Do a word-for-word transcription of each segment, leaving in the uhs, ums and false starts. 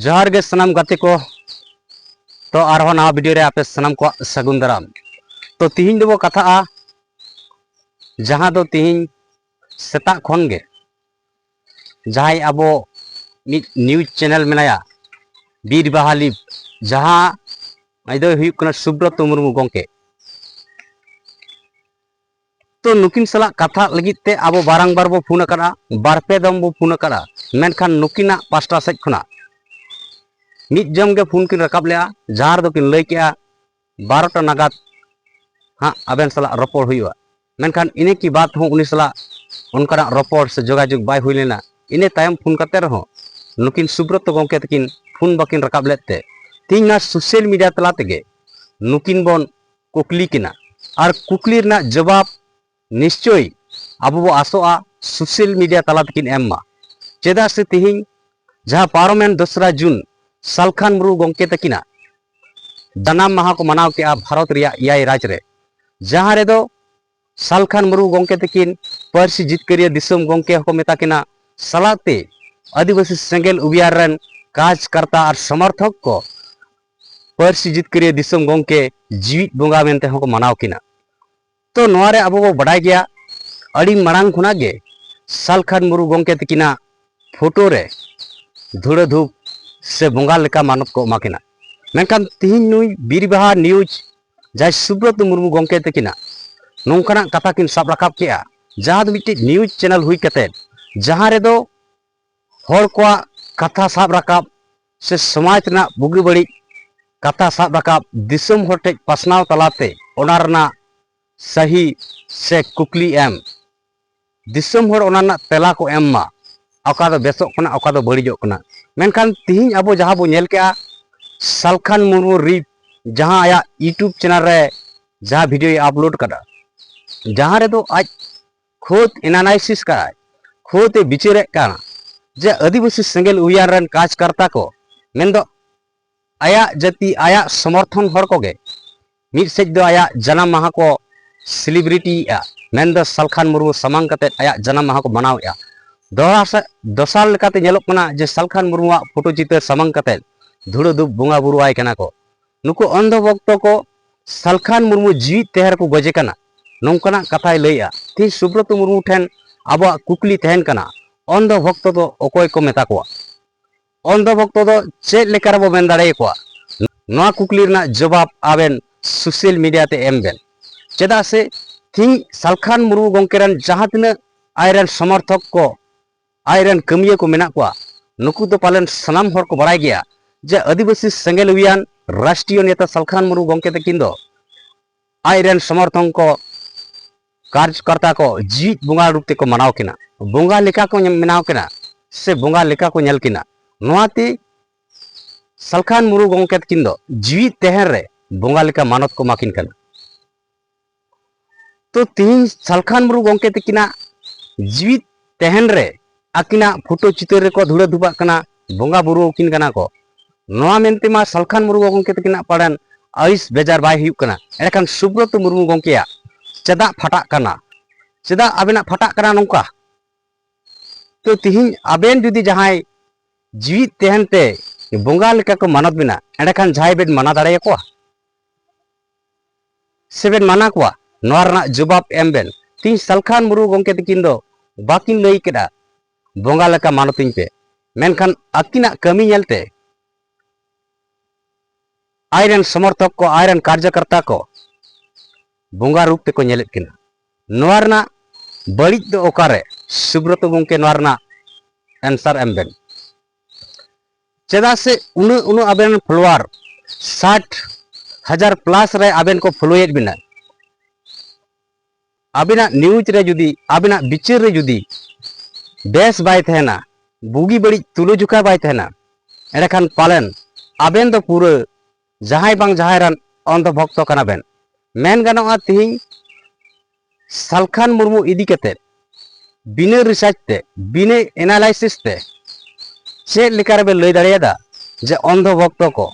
ᱡᱚᱦᱟᱨ ᱜᱮ ᱥᱟᱱᱟᱢ ᱜᱟᱛᱮ ᱠᱚ᱾ ᱛᱚ ᱟᱨᱦᱚᱸ ᱱᱟᱣᱟ ᱵᱷᱤᱰᱤᱭᱳ ᱨᱮ ᱟᱯᱮ ᱥᱟᱱᱟᱢ ᱠᱚᱣᱟᱜ ᱥᱟᱹᱜᱩᱱ ᱫᱟᱨᱟᱢ᱾ ᱛᱚ ᱛᱤᱦᱤᱧ ᱫᱚᱵᱚ ᱠᱟᱛᱷᱟᱜᱼᱟ, ᱡᱟᱦᱟᱸ ᱫᱚ ᱛᱤᱦᱤᱧ ᱥᱮᱛᱟᱜ ᱠᱷᱚᱱ ᱜᱮ ᱡᱟᱦᱟᱸᱭ ᱟᱵᱚ ᱢᱤᱫ ᱱᱤᱭᱩᱡᱽ ᱪᱮᱱᱮᱞ ᱢᱮᱱᱟᱭᱟ ᱵᱤᱨ ᱵᱟᱦᱟ ᱞᱤᱯ, ᱡᱟᱦᱟᱸ ᱟᱡ ᱫᱚᱭ ᱦᱩᱭᱩᱜ ᱠᱟᱱᱟ ᱥᱩᱵᱨᱚᱛᱚ ᱢᱩᱨᱢᱩ ᱜᱚᱢᱠᱮ᱾ ᱛᱚ ᱱᱩᱠᱤᱱ ᱥᱟᱞᱟᱜ ᱠᱟᱛᱷᱟ ᱞᱟᱹᱜᱤᱫ ᱛᱮ ᱟᱵᱚ ᱵᱟᱨᱟᱝᱵᱟᱨ ᱵᱚ ᱯᱷᱳᱱ ᱟᱠᱟᱫᱼᱟ, ᱵᱟᱨ ᱯᱮ ᱫᱚᱢ ᱵᱚ ᱯᱷᱳᱱ ᱟᱠᱟᱫᱼᱟ, ᱢᱮᱱᱠᱷᱟᱱ ᱱᱩᱠᱤᱱᱟᱜ ᱯᱟᱥᱴᱟ ᱥᱮᱫ ᱠᱷᱚᱱᱟᱜ ᱢᱤᱫ ᱡᱚᱢ ᱜᱮ ᱯᱷᱳᱱ ᱠᱤᱱ ᱨᱟᱠᱟᱵ ᱞᱮᱜᱼᱟ, ᱡᱟᱦᱟᱸ ᱨᱮᱫᱚ ᱠᱤᱱ ᱞᱟᱹᱭ ᱠᱮᱜᱼᱟ ᱵᱟᱨᱚᱴᱟ ᱱᱟᱜᱟᱫ ᱦᱟᱸᱜ ᱟᱵᱮᱱ ᱥᱟᱞᱟᱜ ᱨᱚᱯᱚᱲ ᱦᱩᱭᱩᱜᱼᱟ᱾ ᱢᱮᱱᱠᱷᱟᱱ ᱤᱱᱟᱹ ᱠᱤ ᱵᱟᱫ ᱦᱚᱸ ᱩᱱᱤ ᱥᱟᱞᱟᱜ ᱚᱱᱠᱟᱱᱟᱜ ᱨᱚᱯᱚᱲ ᱥᱮ ᱡᱳᱜᱟᱡᱳᱜᱽ ᱵᱟᱭ ᱦᱩᱭ ᱞᱮᱱᱟ᱾ ᱤᱱᱟᱹ ᱛᱟᱭᱚᱢ ᱯᱷᱳᱱ ᱠᱟᱛᱮ ᱨᱮᱦᱚᱸ ᱱᱩᱠᱤᱱ ᱥᱩᱵᱨᱚᱛᱚ ᱜᱚᱢᱠᱮ ᱛᱟᱹᱠᱤᱱ ᱯᱷᱳᱱ ᱵᱟᱹᱠᱤᱱ ᱨᱟᱠᱟᱵ ᱞᱮᱫ ᱛᱮ ᱛᱮᱦᱮᱧ ᱱᱚᱣᱟ ᱥᱳᱥᱟᱞ ᱢᱤᱰᱤᱭᱟ ᱛᱟᱞᱟ ᱛᱮᱜᱮ ᱱᱩᱠᱤᱱ ᱵᱚᱱ ᱠᱩᱠᱞᱤ ᱠᱤᱱᱟ᱾ ᱟᱨ ᱠᱩᱠᱞᱤ ᱨᱮᱱᱟᱜ ᱡᱚᱵᱟᱵ ᱱᱤᱥᱪᱳᱭ ᱟᱵᱚ ᱵᱚ ᱟᱥᱚᱜᱼᱟ ᱥᱳᱥᱟᱞ ᱢᱤᱰᱤᱭᱟ ᱛᱟᱞᱟ ᱛᱮᱠᱤᱱ ᱮᱢ ᱢᱟ᱾ ᱪᱮᱫᱟᱜ ᱥᱮ ᱛᱮᱦᱮᱧ ᱡᱟᱦᱟᱸ ᱯᱟᱨᱚᱢᱮᱱ ᱫᱚᱥᱨᱟ ᱡᱩᱱ ᱥᱟᱞᱠᱷᱟᱱ ᱢᱩᱨᱢᱩ ᱜᱚᱢᱠᱮ ᱛᱟᱹᱠᱤᱱᱟᱜ ᱡᱟᱱᱟᱢ ᱢᱟᱦᱟ ᱠᱚ ᱢᱟᱱᱟᱣ ᱠᱮᱜᱼᱟ ᱵᱷᱟᱨᱚᱛ ᱨᱮᱭᱟᱜ ᱮᱭᱟᱭ ᱨᱟᱡᱽ ᱨᱮ, ᱡᱟᱦᱟᱸ ᱨᱮᱫᱚ ᱥᱟᱞᱠᱷᱟᱱ ᱢᱩᱨᱢᱩ ᱜᱚᱢᱠᱮ ᱛᱟᱹᱠᱤᱱ ᱯᱟᱹᱨᱥᱤ ᱡᱤᱛᱠᱟᱹᱨᱤᱭᱟᱹ ᱫᱤᱥᱚᱢ ᱜᱚᱢᱠᱮ ᱦᱚᱸᱠᱚ ᱢᱮᱛᱟ ᱠᱤᱱᱟ, ᱥᱟᱞᱟᱜ ᱛᱮ ᱟᱹᱫᱤᱵᱟᱹᱥᱤ ᱥᱮᱸᱜᱮᱞ ᱚᱵᱷᱤᱭᱟᱱ ᱨᱮᱱ ᱠᱟᱨᱡᱽᱠᱟᱨᱛᱟ ᱟᱨ ᱥᱚᱢᱚᱨᱛᱷᱚᱠ ᱠᱚ ᱯᱟᱹᱨᱥᱤ ᱡᱤᱛᱠᱟᱹᱨᱤᱭᱟᱹ ᱫᱤᱥᱚᱢ ᱜᱚᱢᱠᱮ ᱡᱤᱣᱤᱫ ᱵᱚᱸᱜᱟ ᱢᱮᱱᱛᱮ ᱦᱚᱸᱠᱚ ᱢᱟᱱᱟᱣ ᱠᱤᱱᱟ᱾ ᱛᱚ ᱱᱚᱣᱟ ᱨᱮ ᱟᱵᱚ ᱵᱚ ᱵᱟᱰᱟᱭ ᱜᱮᱭᱟ, ᱟᱹᱰᱤ ᱢᱟᱲᱟᱝ ᱠᱷᱚᱱᱟᱜ ᱜᱮ ᱥᱟᱞᱠᱷᱟᱱ ᱢᱩᱨᱢᱩ ᱜᱚᱢᱠᱮ ᱛᱟᱹᱠᱤᱱᱟᱜ ᱯᱷᱳᱴᱳ ᱨᱮ ᱫᱷᱩᱲᱟᱹ ᱫᱷᱩᱯ ᱥᱮ ᱵᱚᱸᱜᱟ ᱞᱮᱠᱟ ᱢᱟᱱᱚᱛ ᱠᱚ ᱮᱢᱟ ᱠᱤᱱᱟ᱾ ᱢᱮᱱᱠᱷᱟᱱ ᱛᱤᱦᱤᱧ ᱱᱩᱭ ᱵᱤᱨ ᱵᱟᱦᱟ ᱱᱤᱭᱩᱡᱽ ᱡᱟᱦᱟᱸᱭ ᱥᱩᱵᱨᱚᱛ ᱢᱩᱨᱢᱩ ᱜᱚᱢᱠᱮ ᱛᱟᱹᱠᱤᱱᱟᱜ ᱱᱚᱝᱠᱟᱱᱟᱜ ᱠᱟᱛᱷᱟ ᱠᱤᱱ ᱥᱟᱵ ᱨᱟᱠᱟᱵ ᱠᱮᱜᱼᱟ, ᱡᱟᱦᱟᱸ ᱫᱚ ᱢᱤᱫᱴᱤᱡ ᱱᱤᱭᱩᱡᱽ ᱪᱮᱱᱮᱞ ᱦᱩᱭ ᱠᱟᱛᱮ, ᱡᱟᱦᱟᱸ ᱨᱮᱫᱚ ᱦᱚᱲ ᱠᱚᱣᱟᱜ ᱠᱟᱛᱷᱟ ᱥᱟᱵ ᱨᱟᱠᱟᱵ ᱥᱮ ᱥᱚᱢᱟᱡᱽ ᱨᱮᱱᱟᱜ ᱵᱩᱜᱤ ᱵᱟᱹᱲᱤᱡ ᱠᱟᱛᱷᱟ ᱥᱟᱵ ᱨᱟᱠᱟᱵ ᱫᱤᱥᱚᱢ ᱦᱚᱲ ᱴᱷᱮᱱ ᱯᱟᱥᱱᱟᱣ ᱛᱟᱞᱟᱛᱮ ᱚᱱᱟ ᱨᱮᱱᱟᱜ ᱥᱟᱹᱦᱤ ᱥᱮ ᱠᱩᱠᱞᱤ ᱮᱢ, ᱫᱤᱥᱚᱢ ᱦᱚᱲ ᱚᱱᱟ ᱨᱮᱱᱟᱜ ᱛᱮᱞᱟ ᱠᱚ ᱮᱢ ᱢᱟ, ᱚᱠᱟ ᱫᱚ ᱵᱮᱥᱚᱜ ᱠᱟᱱᱟ, ᱚᱠᱟ ᱫᱚ ᱵᱟᱹᱲᱤᱡᱚᱜ ᱠᱟᱱᱟ᱾ ᱢᱮᱱᱠᱷᱟᱱ ᱛᱤᱦᱤᱧ ᱟᱵᱚ ᱡᱟᱦᱟᱸ ᱵᱚ ᱧᱮᱞ ᱠᱮᱜᱼᱟ, ᱥᱟᱞᱠᱷᱟᱱ ᱢᱩᱨᱢᱩ ᱨᱤᱯ ᱡᱟᱦᱟᱸ ᱟᱭᱟᱜ YouTube ᱪᱮᱱᱮᱞ ᱨᱮ ᱡᱟᱦᱟᱸ ᱵᱷᱤᱰᱤᱭᱳᱭ ᱟᱯᱞᱳᱰ ᱠᱟᱫᱟ, ᱡᱟᱦᱟᱸ ᱨᱮᱫᱚ ᱟᱡ ᱠᱷᱩᱫ ᱮᱱᱟᱞᱟᱭᱥᱤᱥ ᱠᱟᱜᱼᱟᱭ, ᱠᱷᱩᱫ ᱮ ᱵᱤᱪᱟᱹᱨᱮᱫ ᱠᱟᱱᱟ ᱡᱮ ᱟᱹᱫᱤᱵᱟᱹᱥᱤ ᱥᱮᱸᱜᱮᱞ ᱚᱵᱷᱤᱭᱟᱱ ᱨᱮᱱ ᱠᱟᱨᱡᱽᱠᱟᱨᱛᱟ ᱠᱚ, ᱢᱮᱱᱫᱚ ᱟᱭᱟᱜ ᱡᱟᱹᱛᱤ, ᱟᱭᱟᱜ ᱥᱚᱢᱚᱨᱛᱷᱚᱱ ᱦᱚᱲ ᱠᱚᱜᱮ, ᱢᱤᱫ ᱥᱮᱫ ᱫᱚ ᱟᱭᱟᱜ ᱡᱟᱱᱟᱢ ᱢᱟᱦᱟ ᱠᱚ ᱥᱮᱞᱤᱵᱨᱤᱴᱤᱭᱮᱫᱼᱟ, ᱢᱮᱱᱫᱚ ᱥᱟᱞᱠᱷᱟᱱ ᱢᱩᱨᱢᱩ ᱥᱟᱢᱟᱝ ᱠᱟᱛᱮᱫ ᱟᱭᱟᱜ ᱡᱟᱱᱟᱢ ᱢᱟᱦᱟ ᱠᱚ ᱢᱟᱱᱟᱣᱮᱫᱼᱟ, ᱫᱚᱥᱟᱨ ᱞᱮᱠᱟᱛᱮ ᱧᱮᱞᱚᱜ ᱠᱟᱱᱟ ᱡᱮ ᱥᱟᱞᱠᱷᱟᱱ ᱢᱩᱨᱢᱩᱣᱟᱜ ᱯᱷᱳᱴᱳ ᱪᱤᱛᱟᱹᱨ ᱥᱟᱢᱟᱝ ᱠᱟᱛᱮ ᱫᱷᱩᱲᱟᱹ ᱫᱷᱩᱯ ᱵᱚᱸᱜᱟ ᱵᱩᱨᱩ ᱟᱭ ᱠᱟᱱᱟ ᱠᱚ᱾ ᱱᱩᱠᱩ ᱚᱱᱫᱷᱚ ᱵᱷᱚᱠᱛᱚ ᱠᱚ ᱥᱟᱞᱠᱷᱟᱱ ᱢᱩᱨᱢᱩ ᱡᱤᱣᱤᱫ ᱛᱟᱦᱮᱸ ᱨᱮᱠᱚ ᱜᱚᱡᱮ ᱠᱟᱱᱟ, ᱱᱚᱝᱠᱟᱱᱟᱜ ᱠᱟᱛᱷᱟᱭ ᱞᱟᱹᱭᱮᱜᱼᱟ᱾ ᱛᱮᱦᱮᱧ ᱥᱩᱵᱨᱚᱛᱚ ᱢᱩᱨᱢᱩ ᱴᱷᱮᱱ ᱟᱵᱚᱣᱟᱜ ᱠᱩᱠᱞᱤ ᱛᱟᱦᱮᱱ ᱠᱟᱱᱟ, ᱚᱱᱫᱷᱚ ᱵᱷᱚᱠᱛᱚ ᱫᱚ ᱚᱠᱚᱭ ᱠᱚ ᱢᱮᱛᱟ ᱠᱚᱣᱟ? ᱚᱱᱫᱷᱚ ᱵᱷᱚᱠᱛᱚ ᱫᱚ ᱪᱮᱫ ᱞᱮᱠᱟ ᱨᱮᱵᱚ ᱢᱮᱱ ᱫᱟᱲᱮᱭᱟᱠᱚᱣᱟ? ᱱᱚᱣᱟ ᱠᱩᱠᱞᱤ ᱨᱮᱱᱟᱜ ᱡᱚᱵᱟᱵ ᱟᱵᱮᱱ ᱥᱳᱥᱟᱞ ᱢᱤᱰᱤᱭᱟ ᱛᱮ ᱮᱢ ᱵᱮᱱ᱾ ᱪᱮᱫᱟᱜ ᱥᱮ ᱛᱤᱦᱤᱧ ᱥᱟᱞᱠᱷᱟᱱ ᱢᱩᱨᱢᱩ ᱜᱚᱢᱠᱮ ᱨᱮᱱ ᱡᱟᱦᱟᱸ ᱛᱤᱱᱟᱹᱜ ᱟᱡᱨᱮᱱ ᱥᱚᱢᱚᱨᱛᱷᱚᱠ ᱠᱚ, ᱟᱡᱨᱮᱱ ᱠᱟᱹᱢᱤᱭᱟᱹ ᱠᱚ ᱢᱮᱱᱟᱜ ᱠᱚᱣᱟ, ᱱᱩᱠᱩ ᱫᱚ ᱯᱟᱞᱮᱱ ᱥᱟᱱᱟᱢ ᱦᱚᱲ ᱠᱚ ᱵᱟᱲᱟᱭ ᱜᱮᱭᱟ ᱡᱮ ᱟᱹᱫᱤᱵᱟᱹᱥᱤ ᱥᱮᱸᱜᱮᱞ ᱩᱭᱟᱱ ᱨᱟᱥᱴᱨᱤᱭᱚ ᱱᱮᱛᱟ ᱥᱟᱞᱠᱷᱟᱱ ᱢᱩᱨᱢᱩ ᱜᱚᱢᱠᱮ ᱛᱟᱹᱠᱤᱱ ᱫᱚ ᱟᱡᱨᱮᱱ ᱥᱚᱢᱚᱨᱛᱷᱚᱠ ᱠᱚ, ᱠᱟᱨᱡᱚᱠᱚᱨᱛᱟ ᱠᱚ ᱡᱤᱣᱤᱫ ᱵᱚᱸᱜᱟ ᱨᱩᱯ ᱛᱮᱠᱚ ᱢᱟᱱᱟᱣ ᱠᱤᱱᱟ, ᱵᱚᱸᱜᱟ ᱞᱮᱠᱟ ᱠᱚ ᱢᱟᱱᱟᱣ ᱠᱤᱱᱟ ᱥᱮ ᱵᱚᱸᱜᱟ ᱞᱮᱠᱟ ᱠᱚ ᱧᱮᱞ ᱠᱤᱱᱟ᱾ ᱱᱚᱣᱟᱛᱮ ᱥᱟᱞᱠᱷᱟᱱ ᱢᱩᱨᱢᱩ ᱜᱚᱢᱠᱮ ᱛᱟᱹᱠᱤᱱ ᱫᱚ ᱡᱤᱣᱤᱫ ᱛᱟᱦᱮᱱ ᱨᱮ ᱵᱚᱸᱜᱟ ᱞᱮᱠᱟ ᱢᱟᱱᱚᱛ ᱠᱚ ᱮᱢᱟ ᱠᱤᱱ ᱠᱟᱱᱟ᱾ ᱛᱚ ᱛᱤᱦᱤᱧ ᱥᱟᱞᱠᱷᱟᱱ ᱢᱩᱨᱢᱩ ᱜᱚᱢᱠᱮ ᱛᱟᱹᱠᱤᱱᱟᱜ ᱡᱤᱣᱤᱫ ᱛᱟᱦᱮᱱ ᱨᱮ ᱟᱹᱠᱤᱱᱟᱜ ᱯᱷᱳᱴᱳ ᱪᱤᱛᱟᱹᱨ ᱨᱮᱠᱚ ᱫᱷᱩᱲᱟᱹ ᱫᱷᱩᱯᱟᱜ ᱠᱟᱱᱟ, ᱵᱚᱸᱜᱟ ᱵᱩᱨᱩ ᱟᱹᱠᱤᱱ ᱠᱟᱱᱟ ᱠᱚ᱾ ᱱᱚᱣᱟ ᱢᱮᱱᱛᱮ ᱢᱟ ᱥᱟᱞᱠᱷᱟᱱ ᱢᱩᱨᱢᱩ ᱜᱚᱢᱠᱮ ᱛᱟᱹᱠᱤᱱᱟᱜ ᱯᱟᱞᱮᱱ ᱟᱹᱭᱩᱥ ᱵᱮᱡᱟᱨ ᱵᱟᱭ ᱦᱩᱭᱩᱜ ᱠᱟᱱᱟ, ᱮᱸᱰᱮᱠᱷᱟᱱ ᱥᱩᱵᱨᱚᱛᱚ ᱢᱩᱨᱢᱩ ᱜᱚᱢᱠᱮᱭᱟᱜ ᱪᱮᱫᱟᱜ ᱯᱷᱟᱴᱟᱜ ᱠᱟᱱᱟ? ᱪᱮᱫᱟᱜ ᱟᱵᱮᱱᱟᱜ ᱯᱷᱟᱴᱟᱜ ᱠᱟᱱᱟ ᱱᱚᱝᱠᱟ? ᱛᱚ ᱛᱤᱦᱤᱧ ᱟᱵᱮᱱ ᱡᱩᱫᱤ ᱡᱟᱦᱟᱸᱭ ᱡᱤᱣᱤᱫ ᱛᱟᱦᱮᱱ ᱛᱮ ᱵᱚᱸᱜᱟ ᱞᱮᱠᱟ ᱠᱚ ᱢᱟᱱᱚᱛ ᱵᱮᱱᱟ, ᱮᱸᱰᱮᱠᱷᱟᱱ ᱡᱟᱦᱟᱸᱭ ᱵᱮᱱ ᱢᱟᱱᱟ ᱫᱟᱲᱮᱭᱟᱠᱚᱣᱟ ᱥᱮᱵᱮᱱ ᱢᱟᱱᱟ ᱠᱚᱣᱟ? ᱱᱚᱣᱟ ᱨᱮᱱᱟᱜ ᱡᱚᱵᱟᱵ ᱮᱢ ᱵᱮᱱ᱾ ᱛᱤᱦᱤᱧ ᱥᱟᱞᱠᱷᱟᱱ ᱢᱩᱨᱢᱩ ᱜᱚᱢᱠᱮ ᱛᱟᱹᱠᱤᱱ ᱫᱚ ᱵᱟᱹᱠᱤᱱ ᱞᱟᱹᱭ ᱠᱮᱫᱟ ᱵᱚᱸᱜᱟ ᱞᱮᱠᱟ ᱢᱟᱱᱚᱛᱤᱧ ᱯᱮ, ᱢᱮᱱᱠᱷᱟᱱ ᱟᱹᱠᱤᱱᱟᱜ ᱠᱟᱹᱢᱤ ᱧᱮᱞᱛᱮ ᱟᱡᱨᱮᱱ ᱥᱚᱢᱚᱨᱛᱷᱚᱠ ᱠᱚ, ᱟᱡᱨᱮᱱ ᱠᱟᱨᱡᱚᱠᱚᱨᱛᱟ ᱠᱚ ᱵᱚᱸᱜᱟ ᱨᱩᱯ ᱛᱮᱠᱚ ᱧᱮᱞᱮᱫ ᱠᱤᱱᱟ᱾ ᱱᱚᱣᱟ ᱨᱮᱱᱟᱜ ᱵᱟᱹᱲᱤᱡ ᱫᱚ ᱚᱠᱟᱨᱮ? ᱥᱩᱵᱨᱚᱛᱚ ᱜᱚᱢᱠᱮ, ᱱᱚᱣᱟ ᱨᱮᱱᱟᱜ ᱮᱱᱥᱟᱨ ᱮᱢ ᱵᱮᱱ᱾ ᱪᱮᱫᱟᱜ ᱥᱮ ᱩᱱᱟᱹᱜ ᱩᱱᱟᱹᱜ ᱟᱵᱮᱱ ᱨᱮᱱ ᱯᱷᱚᱞᱳᱣᱟᱨ ᱥᱟᱴ ᱦᱟᱡᱟᱨ ᱯᱞᱟᱥ ᱨᱮ ᱟᱵᱮᱱ ᱠᱚ ᱯᱷᱚᱞᱳᱭᱮᱫ ᱵᱮᱱᱟ, ᱟᱵᱮᱱᱟᱜ ᱱᱤᱭᱩᱡᱽ ᱨᱮ ᱡᱩᱫᱤ, ᱟᱵᱮᱱᱟᱜ ᱵᱤᱪᱟᱹᱨ ᱨᱮ ᱡᱩᱫᱤ ᱵᱮᱥ ᱵᱟᱭ ᱛᱟᱦᱮᱱᱟ, ᱵᱩᱜᱤ ᱵᱟᱹᱲᱤᱡ ᱛᱩᱞᱟᱹᱡᱚᱠᱷᱟ ᱵᱟᱭ ᱛᱟᱦᱮᱱᱟ, ᱮᱸᱰᱮᱠᱷᱟᱱ ᱯᱟᱞᱮᱱ ᱟᱵᱮᱱ ᱫᱚ ᱯᱩᱨᱟᱹ ᱡᱟᱦᱟᱸᱭ ᱵᱟᱝ ᱡᱟᱦᱟᱸᱭ ᱨᱮᱱ ᱚᱱᱫᱷᱚ ᱵᱷᱚᱠᱛᱚ ᱠᱟᱱᱟ ᱵᱮᱱ᱾ ᱢᱮᱱ ᱜᱟᱱᱚᱜᱼᱟ, ᱛᱤᱦᱤᱧ ᱥᱟᱞᱠᱷᱟᱱ ᱢᱩᱨᱢᱩ ᱤᱫᱤ ᱠᱟᱛᱮ ᱵᱤᱱᱟᱹ ᱨᱤᱥᱟᱨᱪ ᱛᱮ, ᱵᱤᱱᱟᱹ ᱮᱱᱟᱞᱟᱭᱥᱤᱥ ᱛᱮ ᱪᱮᱫ ᱞᱮᱠᱟ ᱨᱮᱵᱮᱱ ᱞᱟᱹᱭ ᱫᱟᱲᱮᱭᱟᱫᱟ ᱡᱮ ᱚᱱᱫᱷᱚ ᱵᱷᱚᱠᱛᱚ ᱠᱚ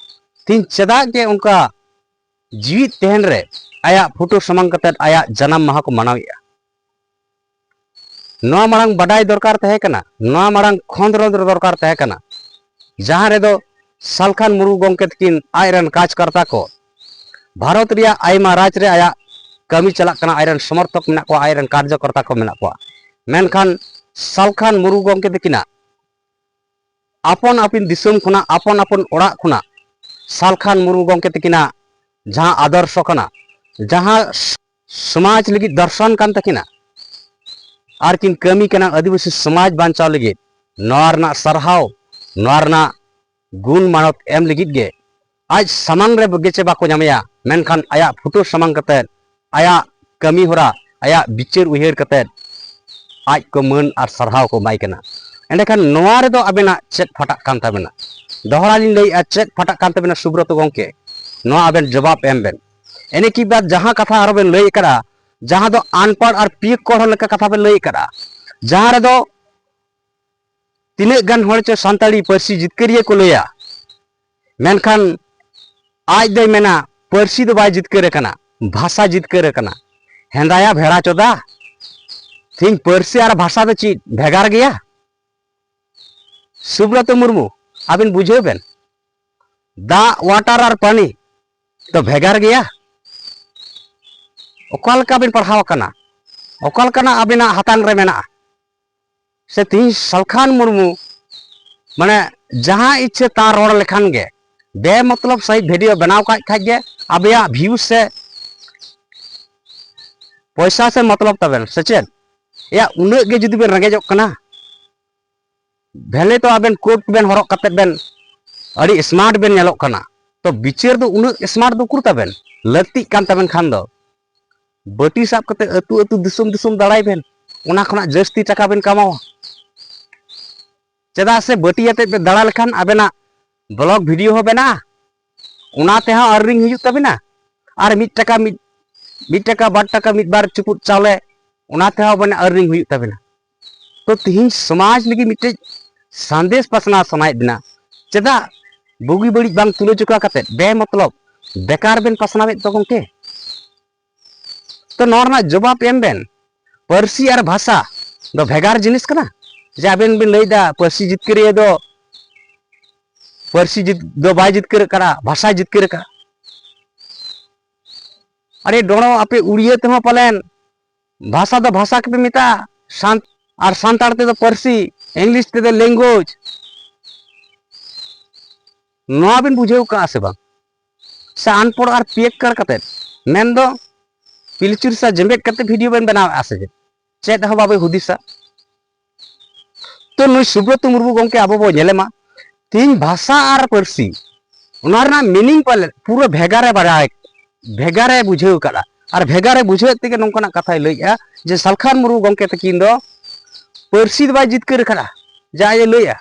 ᱛᱤᱦᱤᱧ ᱪᱮᱫᱟᱜ ᱜᱮ ᱚᱱᱠᱟ ᱡᱤᱣᱤᱫ ᱛᱟᱦᱮᱱ ᱨᱮ ᱟᱭᱟᱜ ᱯᱷᱳᱴᱳ ᱥᱟᱢᱟᱝ ᱠᱟᱛᱮ ᱟᱭᱟᱜ ᱡᱟᱱᱟᱢ ᱢᱟᱦᱟ ᱠᱚ ᱢᱟᱱᱟᱣᱮᱫᱼᱟ? ᱱᱚᱣᱟ ᱢᱟᱲᱟᱝ ᱵᱟᱰᱟᱭ ᱫᱚᱨᱠᱟᱨ ᱛᱟᱦᱮᱸ ᱠᱟᱱᱟ, ᱱᱚᱣᱟ ᱢᱟᱲᱟᱝ ᱠᱷᱚᱸᱫᱽᱨᱚᱸᱫᱽ ᱫᱚᱨᱠᱟᱨ ᱛᱟᱦᱮᱸ ᱠᱟᱱᱟ, ᱡᱟᱦᱟᱸ ᱨᱮᱫᱚ ᱥᱟᱞᱠᱷᱟᱱ ᱢᱩᱨᱢᱩ ᱜᱚᱢᱠᱮ ᱛᱟᱹᱠᱤᱱ ᱟᱡ ᱨᱮᱱ ᱠᱟᱡᱽᱠᱚᱨᱛᱟ ᱠᱚ, ᱵᱷᱟᱨᱚᱛ ᱨᱮᱭᱟᱜ ᱟᱭᱢᱟ ᱨᱟᱡᱽ ᱨᱮ ᱟᱭᱟᱜ ᱠᱟᱹᱢᱤ ᱪᱟᱞᱟᱜ ᱠᱟᱱᱟ, ᱟᱡ ᱨᱮᱱ ᱥᱚᱢᱚᱨᱛᱷᱚᱠ ᱢᱮᱱᱟᱜ ᱠᱚᱣᱟ, ᱟᱡ ᱨᱮᱱ ᱠᱟᱨᱡᱚᱠᱚᱨᱛᱟ ᱠᱚ ᱢᱮᱱᱟᱜ ᱠᱚᱣᱟ, ᱢᱮᱱᱠᱷᱟᱱ ᱥᱟᱞᱠᱷᱟᱱ ᱢᱩᱨᱢᱩ ᱜᱚᱢᱠᱮ ᱛᱟᱹᱠᱤᱱᱟᱜ ᱟᱯᱚᱱ ᱟᱹᱯᱤᱱ ᱫᱤᱥᱚᱢ ᱠᱷᱚᱱᱟᱜ, ᱟᱯᱚᱱ ᱟᱯᱚᱱ ᱚᱲᱟᱜ ᱠᱷᱚᱱᱟᱜ ᱥᱟᱞᱠᱷᱟᱱ ᱢᱩᱨᱢᱩ ᱜᱚᱢᱠᱮ ᱛᱟᱹᱠᱤᱱᱟᱜ ᱡᱟᱦᱟᱸ ᱟᱫᱚᱨᱥᱚ ᱠᱟᱱᱟ, ᱡᱟᱦᱟᱸ ᱥᱚᱢᱟᱡᱽ ᱞᱟᱹᱜᱤᱫ ᱫᱚᱨᱥᱚᱱ ᱠᱟᱱ ᱛᱟᱹᱠᱤᱱᱟ, ᱟᱨ ᱠᱤᱱ ᱠᱟᱹᱢᱤ ᱠᱟᱱᱟ ᱟᱹᱫᱤᱵᱟᱹᱥᱤ ᱥᱚᱢᱟᱡᱽ ᱵᱟᱧᱪᱟᱣ ᱞᱟᱹᱜᱤᱫ, ᱱᱚᱣᱟ ᱨᱮᱱᱟᱜ ᱥᱟᱨᱦᱟᱣ, ᱱᱚᱣᱟ ᱨᱮᱱᱟᱜ ᱜᱩᱱ ᱢᱟᱱᱚᱛ ᱮᱢ ᱞᱟᱹᱜᱤᱫ ᱜᱮ᱾ ᱟᱡ ᱥᱟᱢᱟᱝ ᱨᱮ ᱜᱮᱪᱮ ᱵᱟᱠᱚ ᱧᱟᱢᱮᱭᱟ, ᱢᱮᱱᱠᱷᱟᱱ ᱟᱭᱟᱜ ᱯᱷᱳᱴᱳ ᱥᱟᱢᱟᱝ ᱠᱟᱛᱮᱫ, ᱟᱭᱟᱜ ᱠᱟᱹᱢᱤ ᱦᱚᱨᱟ, ᱟᱭᱟᱜ ᱵᱤᱪᱟᱹᱨ ᱩᱭᱦᱟᱹᱨ ᱠᱟᱛᱮᱫ ᱟᱡ ᱠᱚ ᱢᱟᱹᱱ ᱟᱨ ᱥᱟᱨᱦᱟᱣ ᱠᱚ ᱮᱢᱟᱭ ᱠᱟᱱᱟ᱾ ᱮᱸᱰᱮᱠᱷᱟᱱ ᱱᱚᱣᱟ ᱨᱮᱫᱚ ᱟᱵᱮᱱᱟᱜ ᱪᱮᱫ ᱯᱷᱟᱴᱟᱜ ᱠᱟᱱ ᱛᱟᱵᱮᱱᱟ? ᱫᱚᱦᱲᱟ ᱞᱤᱧ ᱞᱟᱹᱭᱮᱫᱼᱟ, ᱪᱮᱫ ᱯᱷᱟᱴᱟᱜ ᱠᱟᱱ ᱛᱟᱵᱮᱱᱟ ᱥᱩᱵᱨᱚᱛᱚ ᱜᱚᱢᱠᱮ? ᱱᱚᱣᱟ ᱟᱵᱮᱱ ᱡᱚᱵᱟᱵ ᱮᱢ ᱵᱮᱱ᱾ ᱤᱱᱟᱹ ᱠᱤ ᱵᱟᱫ ᱡᱟᱦᱟᱸ ᱠᱟᱛᱷᱟ ᱟᱨᱚ ᱵᱮᱱ ᱞᱟᱹᱭ ᱟᱠᱟᱫᱼᱟ, ᱡᱟᱦᱟᱸ ᱫᱚ ᱟᱱᱯᱟᱲ ᱟᱨ ᱯᱤᱭᱳᱠ ᱠᱚᱲ ᱞᱮᱠᱟ ᱠᱟᱛᱷᱟ ᱵᱮᱱ ᱞᱟᱹᱭ ᱟᱠᱟᱫᱼᱟ, ᱡᱟᱦᱟᱸ ᱨᱮᱫᱚ ᱛᱤᱱᱟᱹᱜ ᱜᱟᱱ ᱦᱚᱲ ᱪᱚ ᱥᱟᱱᱛᱟᱲᱤ ᱯᱟᱹᱨᱥᱤ ᱡᱤᱛᱠᱟᱹᱨᱤᱭᱟᱹ ᱠᱚ ᱞᱟᱹᱭᱟ, ᱢᱮᱱᱠᱷᱟᱱ ᱟᱡ ᱫᱚᱭ ᱢᱮᱱᱟ ᱯᱟᱹᱨᱥᱤ ᱫᱚ ᱵᱟᱭ ᱡᱤᱛᱠᱟᱹᱨ ᱟᱠᱟᱱᱟ, ᱵᱷᱟᱥᱟ ᱡᱤᱛᱠᱟᱹᱨ ᱟᱠᱟᱱᱟ᱾ ᱦᱮᱸᱫᱟᱭᱟ ᱵᱷᱮᱲᱟ ᱪᱚᱫᱟ, ᱛᱮᱦᱮᱧ ᱯᱟᱹᱨᱥᱤ ᱟᱨ ᱵᱷᱟᱥᱟ ᱫᱚ ᱪᱮᱫ ᱵᱷᱮᱜᱟᱨ ᱜᱮᱭᱟ? ᱥᱩᱵᱨᱚᱛᱚ ᱢᱩᱨᱢᱩ, ᱟᱵᱤᱱ ᱵᱩᱡᱷᱟᱹᱣ ᱵᱮᱱ, ᱫᱟᱜ, ᱣᱟᱴᱟᱨ ᱟᱨ ᱯᱟᱱᱤ ᱫᱚ ᱵᱷᱮᱜᱟᱨ ᱜᱮᱭᱟ᱾ ᱚᱠᱟ ᱞᱮᱠᱟ ᱵᱤᱱ ᱯᱟᱲᱦᱟᱣ ᱟᱠᱟᱱᱟ, ᱚᱠᱟ ᱞᱮᱠᱟᱱᱟᱜ ᱟᱵᱤᱱᱟᱜ ᱦᱟᱛᱟᱝ ᱨᱮ ᱢᱮᱱᱟᱜᱼᱟ? ᱥᱮ ᱛᱤᱦᱤᱧ ᱥᱟᱞᱠᱷᱟᱱ ᱢᱩᱨᱢᱩ ᱢᱟᱱᱮ ᱡᱟᱦᱟᱸ ᱤᱪᱪᱷᱟᱹ ᱛᱟᱨ ᱨᱚᱲ ᱞᱮᱠᱷᱟᱱ ᱜᱮ, ᱵᱮ ᱢᱚᱛᱞᱚᱵ ᱥᱟᱹᱦᱤᱡ ᱵᱷᱤᱰᱤᱭᱳ ᱵᱮᱱᱟᱣ ᱠᱟᱜ ᱠᱷᱟᱡ ᱜᱮ ᱟᱵᱮᱭᱟᱜ ᱵᱷᱤᱭᱩ ᱥᱮ ᱯᱚᱭᱥᱟ ᱥᱮ ᱢᱚᱛᱞᱚᱵ ᱛᱟᱵᱮᱱ ᱥᱮ ᱪᱮᱫ? ᱮᱭᱟ, ᱩᱱᱟᱹᱜ ᱜᱮ ᱡᱩᱫᱤ ᱵᱮᱱ ᱨᱮᱸᱜᱮᱡᱚᱜ ᱠᱟᱱᱟ, ᱵᱷᱮᱞᱮ ᱛᱚ ᱟᱵᱮᱱ ᱠᱳᱴ ᱵᱮᱱ ᱦᱚᱨᱚᱜ ᱠᱟᱛᱮ ᱵᱮᱱ ᱟᱹᱰᱤ ᱥᱢᱟᱨᱴ ᱵᱮᱱ ᱧᱮᱞᱚᱜ ᱠᱟᱱᱟ, ᱛᱚ ᱵᱤᱪᱟᱹᱨ ᱫᱚ ᱩᱱᱟᱹᱜ ᱥᱢᱟᱨᱴ ᱫᱚ ᱩᱠᱩᱨ ᱛᱟᱵᱮᱱ? ᱞᱟᱹᱠᱛᱤᱜ ᱠᱟᱱ ᱛᱟᱵᱮᱱ ᱠᱷᱟᱱ ᱫᱚ ᱵᱟᱹᱴᱤ ᱥᱟᱵ ᱠᱟᱛᱮ ᱟᱹᱛᱩ ᱟᱹᱛᱩ ᱫᱤᱥᱚᱢ ᱫᱤᱥᱚᱢ ᱫᱟᱬᱟᱭ ᱵᱮᱱ, ᱚᱱᱟ ᱠᱷᱚᱱᱟᱜ ᱡᱟᱹᱥᱛᱤ ᱴᱟᱠᱟ ᱵᱮᱱ ᱠᱟᱢᱟᱣᱟ᱾ ᱪᱮᱫᱟᱜ ᱥᱮ ᱵᱟᱹᱴᱤ ᱟᱛᱮᱫ ᱯᱮ ᱫᱟᱬᱟ ᱞᱮᱠᱷᱟᱱ ᱟᱵᱮᱱᱟᱜ ᱵᱞᱚᱜ ᱵᱷᱤᱰᱤᱭᱳ ᱦᱚᱸ ᱵᱮᱱᱟᱜᱼᱟ, ᱚᱱᱟ ᱛᱮᱦᱚᱸ ᱟᱨᱱᱤᱝ ᱦᱩᱭᱩᱜ ᱛᱟᱵᱮᱱᱟ᱾ ᱟᱨ ᱢᱤᱫ ᱴᱟᱠᱟ ᱢᱤᱫ ᱢᱤᱫ ᱴᱟᱠᱟ ᱵᱟᱨ ᱴᱟᱠᱟ ᱢᱤᱫ ᱵᱟᱨ ᱪᱩᱯᱩᱫ ᱪᱟᱣᱞᱮ, ᱚᱱᱟ ᱛᱮᱦᱚᱸ ᱟᱵᱮᱱᱟᱜ ᱟᱨᱱᱤᱝ ᱦᱩᱭᱩᱜ ᱛᱟᱵᱮᱱᱟ᱾ ᱛᱚ ᱛᱤᱦᱤᱧ ᱥᱚᱢᱟᱡᱽ ᱞᱟᱹᱜᱤᱫ ᱢᱤᱫᱴᱮᱡ ᱥᱟᱸᱫᱮᱥ ᱯᱟᱥᱱᱟᱣ ᱥᱟᱱᱟᱭᱮᱫ ᱵᱮᱱᱟ, ᱪᱮᱫᱟᱜ ᱵᱩᱜᱤ ᱵᱟᱹᱲᱤᱡ ᱵᱟᱝ ᱛᱩᱞᱟᱹ ᱡᱚᱠᱷᱟ ᱠᱟᱛᱮᱫ ᱵᱮ ᱢᱚᱛᱞᱚᱵ ᱵᱮᱠᱟᱨ ᱵᱮᱱ ᱯᱟᱥᱱᱟᱣᱮᱫ ᱫᱚ ᱜᱚᱢᱠᱮ? ᱛᱚ ᱱᱚᱣᱟ ᱨᱮᱱᱟᱜ ᱡᱚᱵᱟᱵ ᱮᱢ ᱵᱮᱱ᱾ ᱯᱟᱹᱨᱥᱤ ᱟᱨ ᱵᱷᱟᱥᱟ ᱫᱚ ᱵᱷᱮᱜᱟᱨ ᱡᱤᱱᱤᱥ ᱠᱟᱱᱟ? ᱡᱮ ᱟᱵᱮᱱ ᱵᱮᱱ ᱞᱟᱹᱭᱫᱟ ᱯᱟᱹᱨᱥᱤ ᱡᱤᱛᱠᱟᱹᱨᱤᱭᱟᱹ ᱫᱚ ᱯᱟᱹᱨᱥᱤ ᱡᱤᱛ ᱫᱚ ᱵᱟᱭ ᱡᱤᱛᱠᱟᱹᱨ ᱟᱠᱟᱫᱼᱟ, ᱵᱷᱟᱥᱟᱭ ᱡᱤᱛᱠᱟᱹᱨ ᱟᱠᱟᱫᱼᱟ᱾ ᱟᱨᱮ ᱰᱚᱲᱚ, ᱟᱯᱮ ᱩᱲᱤᱭᱟᱹ ᱛᱮᱦᱚᱸ ᱯᱟᱞᱮᱱ ᱵᱷᱟᱥᱟ ᱫᱚ ᱵᱷᱟᱥᱟ ᱜᱮᱯᱮ ᱢᱮᱛᱟᱜᱼᱟ, ᱥᱟᱱ-, ᱟᱨ ᱥᱟᱱᱛᱟᱲ ᱛᱮᱫᱚ ᱯᱟᱹᱨᱥᱤ, ᱤᱝᱞᱤᱥ ᱛᱮᱫᱚ language᱾ ᱱᱚᱣᱟ ᱵᱮᱱ ᱵᱩᱡᱷᱟᱹᱣ ᱠᱟᱜᱼᱟ ᱥᱮ ᱵᱟᱝ? ᱥᱮ ᱟᱱᱯᱚᱲ ᱟᱨ ᱯᱤᱭᱮᱠ ᱠᱟᱨ ᱠᱟᱛᱮ, ᱢᱮᱱᱫᱚ ᱯᱤᱞᱪᱩ ᱨᱟᱥᱟ ᱡᱮᱢᱵᱮᱫ ᱠᱟᱛᱮ ᱵᱷᱤᱰᱤᱭᱳ ᱵᱮᱱ ᱵᱮᱱᱟᱣᱮᱫᱼᱟ ᱥᱮ ᱪᱮᱫ? ᱪᱮᱫ ᱦᱚᱸ ᱵᱟᱵᱮ ᱦᱩᱫᱤᱥᱟ᱾ ᱛᱚ ᱱᱩᱭ ᱥᱩᱵᱨᱚᱛᱚ ᱢᱩᱨᱢᱩ ᱜᱚᱢᱠᱮ ᱟᱵᱚ ᱵᱚ ᱧᱮᱞᱮ ᱢᱟ, ᱛᱮᱦᱤᱧ ᱵᱷᱟᱥᱟ ᱟᱨ ᱯᱟᱹᱨᱥᱤ, ᱚᱱᱟ ᱨᱮᱱᱟᱜ meaning ᱯᱟᱞᱮ ᱯᱩᱨᱟᱹ ᱵᱷᱮᱜᱟᱨᱮ ᱵᱟᱲᱟᱭ, ᱵᱷᱮᱜᱟᱨᱮ ᱵᱩᱡᱷᱟᱹᱣ ᱠᱟᱫᱼᱟ᱾ ᱟᱨ ᱵᱷᱮᱜᱟᱨᱮ ᱵᱩᱡᱷᱟᱹᱣᱮᱫ ᱛᱮᱜᱮ ᱱᱚᱝᱠᱟᱱᱟᱜ ᱠᱟᱛᱷᱟᱭ ᱞᱟᱹᱭᱮᱫᱼᱟ ᱡᱮ ᱥᱟᱞᱠᱷᱟᱱ ᱢᱩᱨᱢᱩ ᱜᱚᱢᱠᱮ ᱛᱟᱹᱠᱤᱱ ᱫᱚ ᱯᱟᱹᱨᱥᱤ ᱫᱚ ᱵᱟᱭ ᱡᱤᱛᱠᱟᱹᱨ ᱟᱠᱟᱫᱼᱟ, ᱡᱟ ᱮ ᱞᱟᱹᱭᱮᱫᱼᱟ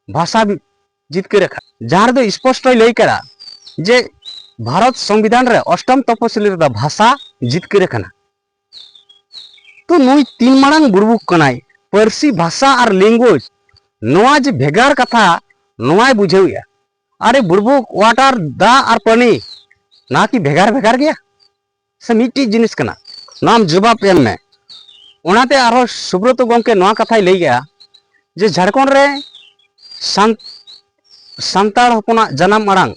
ᱵᱷᱟᱥᱟ ᱡᱤᱛᱠᱟᱹᱨ ᱟᱠᱟᱫᱼᱟ, ᱡᱟᱦᱟᱸ ᱨᱮᱫᱚ ᱥᱯᱚᱥᱴᱚᱭ ᱞᱟᱹᱭ ᱠᱟᱫᱟ ᱡᱮ ᱵᱷᱟᱨᱚᱛ ᱥᱚᱝᱵᱤᱫᱷᱟᱱ ᱨᱮ ᱚᱥᱴᱚᱢ ᱛᱚᱯᱚᱥᱤᱞᱤ ᱨᱮᱫᱚ ᱵᱷᱟᱥᱟ ᱡᱤᱛᱠᱟᱹᱨ ᱟᱠᱟᱱᱟ᱾ ᱛᱚ ᱱᱩᱭ ᱛᱤᱱ ᱢᱟᱲᱟᱝ ᱵᱩᱲᱵᱩᱠ ᱠᱟᱱᱟᱭ, ᱯᱟᱹᱨᱥᱤ, ᱵᱷᱟᱥᱟ ᱟᱨ language, ᱱᱚᱣᱟ ᱡᱮ ᱵᱷᱮᱜᱟᱨ ᱠᱟᱛᱷᱟ, ᱱᱚᱣᱟᱭ ᱵᱩᱡᱷᱟᱹᱣᱮᱫᱼᱟ᱾ ᱟᱨᱮ ᱵᱩᱲᱵᱩᱠ, water, ᱫᱟᱜ ᱟᱨ ᱯᱟᱹᱱᱤ, ᱱᱚᱣᱟ ᱠᱤ ᱵᱷᱮᱜᱟᱨ ᱵᱷᱮᱜᱟᱨ ᱜᱮᱭᱟ ᱥᱮ ᱢᱤᱫᱴᱤᱡ ᱡᱤᱱᱤᱥ ᱠᱟᱱᱟ? ᱱᱚᱣᱟ ᱟᱢ ᱡᱚᱵᱟᱵ ᱮᱢ ᱢᱮ᱾ ᱚᱱᱟᱛᱮ ᱟᱨᱦᱚᱸ ᱥᱩᱵᱨᱚᱛᱚ ᱜᱚᱢᱠᱮ ᱱᱚᱣᱟ ᱠᱟᱛᱷᱟᱭ ᱞᱟᱹᱭᱮᱫᱼᱟ ᱡᱮ ᱡᱷᱟᱲᱠᱷᱚᱸᱰ ᱨᱮ ᱥᱟᱱ-, ᱥᱟᱱᱛᱟᱲ ᱦᱚᱯᱚᱱᱟᱜ ᱡᱟᱱᱟᱢ ᱟᱲᱟᱝ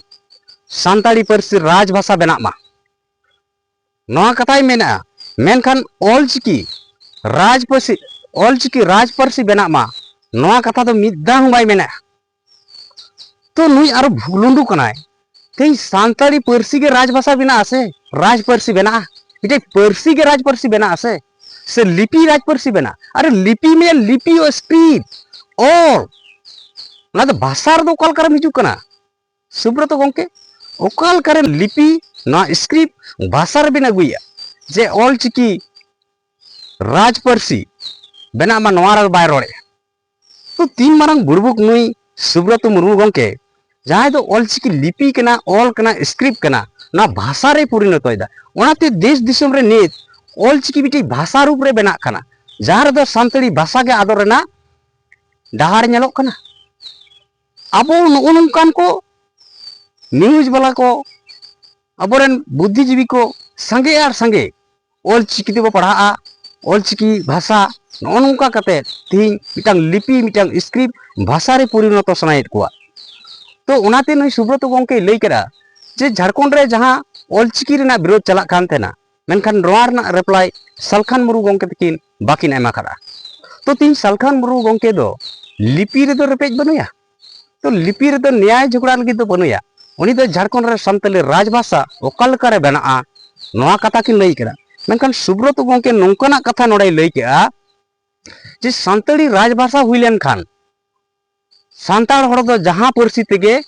ᱥᱟᱱᱛᱟᱲᱤ ᱯᱟᱹᱨᱥᱤ ᱨᱟᱡᱽ ᱵᱷᱟᱥᱟ ᱵᱮᱱᱟᱜ ᱢᱟ, ᱱᱚᱣᱟ ᱠᱟᱛᱷᱟᱭ ᱢᱮᱱᱮᱫᱼᱟ᱾ ᱢᱮᱱᱠᱷᱟᱱ ᱚᱞᱪᱤᱠᱤ ᱨᱟᱡᱽ ᱯᱟᱹᱨᱥᱤ, ᱚᱞᱪᱤᱠᱤ ᱨᱟᱡᱽ ᱯᱟᱹᱨᱥᱤ ᱵᱮᱱᱟᱜ ᱢᱟ, ᱱᱚᱣᱟ ᱠᱟᱛᱷᱟ ᱫᱚ ᱢᱤᱫ ᱫᱷᱟᱣ ᱦᱚᱸ ᱵᱟᱭ ᱢᱮᱱᱮᱫᱼᱟ᱾ ᱛᱚ ᱱᱩᱭ ᱟᱨᱚ ᱵᱷᱩᱜᱞᱩᱸᱰᱩ ᱠᱟᱱᱟᱭ᱾ ᱛᱮᱦᱮᱧ ᱥᱟᱱᱛᱟᱲᱤ ᱯᱟᱹᱨᱥᱤ ᱜᱮ ᱨᱟᱡᱽ ᱵᱷᱟᱥᱟ ᱵᱮᱱᱟᱜ ᱟᱥᱮ, ᱨᱟᱡᱽ ᱯᱟᱹᱨᱥᱤ ᱵᱮᱱᱟᱜᱼᱟ? ᱢᱤᱫᱴᱮᱡ ᱯᱟᱹᱨᱥᱤ ᱜᱮ ᱨᱟᱡᱽ ᱯᱟᱹᱨᱥᱤ ᱵᱮᱱᱟᱜ ᱟᱥᱮ, ᱥᱮ ᱞᱤᱯᱤ ᱨᱟᱡᱽ ᱯᱟᱹᱨᱥᱤ ᱵᱮᱱᱟᱜᱼᱟ? ᱟᱨᱮ ᱞᱤᱯᱤ ᱢᱮ, ᱞᱤᱯᱤ, ᱚ, script, ᱚᱞ, ᱚᱱᱟ ᱫᱚ ᱵᱷᱟᱥᱟ ᱨᱮᱫᱚ ᱚᱠᱟ ᱞᱮᱠᱟᱨᱮᱢ ᱦᱤᱡᱩᱜ ᱠᱟᱱᱟ? ᱥᱩᱵᱨᱚᱛᱚ ᱜᱚᱢᱠᱮ, ᱚᱠᱟ ᱞᱮᱠᱟᱨᱮ ᱞᱤᱯᱤ, ᱱᱚᱣᱟ script ᱵᱷᱟᱥᱟ ᱨᱮᱵᱤᱱ ᱟᱹᱜᱩᱭᱮᱫᱼᱟ ᱡᱮ ᱚᱞ ᱪᱤᱠᱤ ᱨᱟᱡᱽ ᱯᱟᱹᱨᱥᱤ ᱵᱮᱱᱟᱜ ᱢᱟ, ᱱᱚᱣᱟ ᱨᱮ ᱵᱟᱭ ᱨᱚᱲᱮᱫᱼᱟ? ᱛᱚ ᱛᱤᱱ ᱢᱟᱨᱟᱝ ᱵᱩᱲᱵᱩᱠ ᱱᱩᱭ ᱥᱩᱵᱨᱚᱛᱚ ᱢᱩᱨᱢᱩ ᱜᱚᱢᱠᱮ, ᱡᱟᱦᱟᱸᱭ ᱫᱚ ᱚᱞ ᱪᱤᱠᱤ ᱞᱤᱯᱤ ᱠᱟᱱᱟ, ᱚᱞ ᱠᱟᱱᱟ, script ᱠᱟᱱᱟ, ᱱᱚᱣᱟ ᱵᱷᱟᱥᱟ ᱨᱮᱭ ᱯᱚᱨᱤᱱᱚᱛᱚᱭᱮᱫᱟ᱾ ᱚᱱᱟᱛᱮ ᱫᱮᱥ ᱫᱤᱥᱚᱢ ᱨᱮ ᱱᱤᱛ ᱚᱞ ᱪᱤᱠᱤ ᱢᱤᱫᱴᱤᱡ ᱵᱷᱟᱥᱟ ᱨᱩᱯ ᱨᱮ ᱵᱮᱱᱟᱜ ᱠᱟᱱᱟ, ᱡᱟᱦᱟᱸ ᱨᱮᱫᱚ ᱥᱟᱱᱛᱟᱲᱤ ᱵᱷᱟᱥᱟ ᱜᱮ ᱟᱫᱚᱜ ᱨᱮᱱᱟᱜ ᱰᱟᱦᱟᱨ ᱧᱮᱞᱚᱜ ᱠᱟᱱᱟ᱾ ᱟᱵᱚ ᱱᱚᱜᱼᱚ ᱱᱚᱝᱠᱟᱱ ᱠᱚ news ᱵᱟᱞᱟ ᱠᱚ, ᱟᱵᱚᱨᱮᱱ ᱵᱩᱫᱽᱫᱷᱤᱡᱤᱵᱤ ᱠᱚ ᱥᱟᱸᱜᱮ ᱟᱨ ᱥᱟᱸᱜᱮ ᱚᱞ ᱪᱤᱠᱤ ᱛᱮᱵᱚ ᱯᱟᱲᱦᱟᱜᱼᱟ, ᱚᱞᱪᱤᱠᱤ ᱵᱷᱟᱥᱟ, ᱱᱚᱜᱼᱚ ᱱᱚᱝᱠᱟ ᱠᱟᱛᱮ ᱛᱮᱦᱮᱧ ᱢᱤᱫᱴᱟᱝ ᱞᱤᱯᱤ, ᱢᱤᱫᱴᱟᱝ ᱥᱠᱨᱤᱯᱴ ᱵᱷᱟᱥᱟ ᱨᱮ ᱯᱚᱨᱤᱱᱚᱛᱚ ᱥᱟᱱᱟᱭᱮᱫ ᱠᱚᱣᱟ᱾ ᱛᱚ ᱚᱱᱟᱛᱮ ᱱᱩᱭ ᱥᱩᱵᱨᱚᱛᱚ ᱜᱚᱢᱠᱮᱭ ᱞᱟᱹᱭ ᱠᱮᱫᱟ ᱡᱮ ᱡᱷᱟᱲᱠᱷᱚᱸᱰ ᱨᱮ ᱡᱟᱦᱟᱸ ᱚᱞᱪᱤᱠᱤ ᱨᱮᱱᱟᱜ ᱵᱤᱨᱳᱫᱷ ᱪᱟᱞᱟᱜ ᱠᱟᱱ ᱛᱟᱦᱮᱱᱟ, ᱢᱮᱱᱠᱷᱟᱱ ᱱᱚᱣᱟ ᱨᱮᱱᱟᱜ ᱨᱤᱯᱞᱟᱭ ᱥᱟᱞᱠᱷᱟᱱ ᱢᱩᱨᱢᱩ ᱜᱚᱢᱠᱮ ᱛᱟᱹᱠᱤᱱ ᱵᱟᱹᱠᱤᱱ ᱮᱢ ᱟᱠᱟᱫᱟ᱾ ᱛᱚ ᱛᱮᱦᱮᱧ ᱥᱟᱞᱠᱷᱟᱱ ᱢᱩᱨᱢᱩ ᱜᱚᱢᱠᱮ ᱫᱚ ᱞᱤᱯᱤ ᱨᱮᱫᱚ ᱨᱮᱯᱮᱡ ᱵᱟᱹᱱᱩᱭᱟ, ᱛᱚ ᱞᱤᱯᱤ ᱨᱮᱫᱚ ᱱᱮᱭᱟᱭ ᱡᱷᱚᱜᱽᱲᱟ ᱞᱟᱹᱜᱤᱫ ᱫᱚ ᱵᱟᱹᱱᱩᱭᱟ᱾ ᱩᱱᱤ ᱫᱚ ᱡᱷᱟᱲᱠᱷᱚᱸᱰ ᱨᱮ ᱥᱟᱱᱛᱟᱞᱤ ᱨᱟᱡᱽᱵᱷᱟᱥᱟ ᱚᱠᱟ ᱞᱮᱠᱟᱨᱮ ᱵᱮᱱᱟᱜᱼᱟ, ᱱᱚᱣᱟ ᱠᱟᱛᱷᱟ ᱠᱤᱱ ᱞᱟᱹᱭ ᱠᱮᱫᱟ᱾ ᱢᱮᱱᱠᱷᱟᱱ ᱥᱩᱵᱨᱚᱛᱚ ᱜᱚᱢᱠᱮ ᱱᱚᱝᱠᱟᱱᱟᱜ ᱠᱟᱛᱷᱟ ᱱᱚᱰᱮᱭ ᱞᱟᱹᱭ ᱠᱮᱫᱼᱟ ᱡᱮ ᱥᱟᱱᱛᱟᱲᱤ ᱨᱟᱡᱽᱵᱷᱟᱥᱟ ᱦᱩᱭ ᱞᱮᱱᱠᱷᱟᱱ ᱥᱟᱱᱛᱟᱲ ᱦᱚᱲ ᱫᱚ ᱡᱟᱦᱟᱸ ᱯᱟᱹᱨᱥᱤ ᱛᱮᱜᱮ,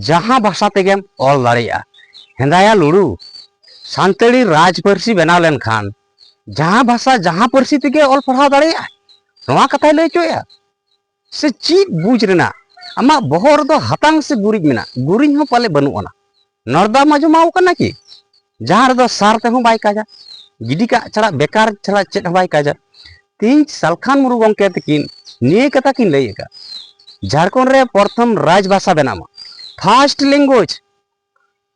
ᱡᱟᱦᱟᱸ ᱵᱷᱟᱥᱟ ᱛᱮᱜᱮᱢ ᱚᱞ ᱫᱟᱲᱮᱭᱟᱜᱼᱟ᱾ ᱦᱮᱸᱫᱟᱭᱟ ᱞᱩᱲᱩ, ᱥᱟᱱᱛᱟᱲᱤ ᱨᱟᱡᱽ ᱯᱟᱹᱨᱥᱤ ᱵᱮᱱᱟᱣ ᱞᱮᱱᱠᱷᱟᱱ ᱡᱟᱦᱟᱸ ᱵᱷᱟᱥᱟ, ᱡᱟᱦᱟᱸ ᱯᱟᱹᱨᱥᱤ ᱛᱮᱜᱮ ᱚᱞ ᱯᱟᱲᱦᱟᱣ ᱫᱟᱲᱮᱭᱟᱜᱼᱟ, ᱱᱚᱣᱟ ᱠᱟᱛᱷᱟᱭ ᱞᱟᱹᱭ ᱦᱚᱪᱚᱭᱮᱫᱼᱟ᱾ ᱥᱮ ᱪᱮᱫ ᱵᱩᱡᱽ ᱨᱮᱱᱟᱜ? ᱟᱢᱟᱜ ᱵᱚᱦᱚᱜ ᱨᱮᱫᱚ ᱦᱟᱛᱟᱝ ᱥᱮ ᱜᱩᱨᱤᱡ ᱢᱮᱱᱟᱜ? ᱜᱩᱨᱤᱡ ᱦᱚᱸ ᱯᱟᱞᱮ ᱵᱟᱹᱱᱩᱜ ᱟᱱᱟ᱾ ᱱᱚᱨᱫᱟᱢ ᱟᱸᱡᱚᱢᱟᱣ ᱠᱟᱱᱟ ᱠᱤ? ᱡᱟᱦᱟᱸ ᱨᱮᱫᱚ ᱥᱟᱨ ᱛᱮᱦᱚᱸ ᱵᱟᱭ ᱠᱟᱡᱟ, ᱜᱤᱰᱤ ᱠᱟᱜ ᱪᱷᱟᱲᱟ, ᱵᱮᱠᱟᱨ ᱪᱷᱟᱲᱟ ᱪᱮᱫ ᱦᱚᱸ ᱵᱟᱭ ᱠᱟᱡᱟ᱾ ᱛᱮᱦᱮᱧ ᱥᱟᱞᱠᱷᱟᱱ ᱢᱩᱨᱢᱩ ᱜᱚᱢᱠᱮ ᱛᱟᱹᱠᱤᱱ ᱱᱤᱭᱟᱹ ᱠᱟᱛᱷᱟ ᱠᱤᱱ ᱞᱟᱹᱭ ᱟᱠᱟᱫ, ᱡᱷᱟᱲᱠᱷᱚᱸᱰ ᱨᱮ ᱯᱨᱚᱛᱷᱚᱢ ᱨᱟᱡᱽ ᱵᱷᱟᱥᱟ ᱵᱮᱱᱟᱣ ᱢᱟ, ᱯᱷᱟᱥᱴ ᱞᱮᱝᱜᱩᱭᱮᱡᱽ,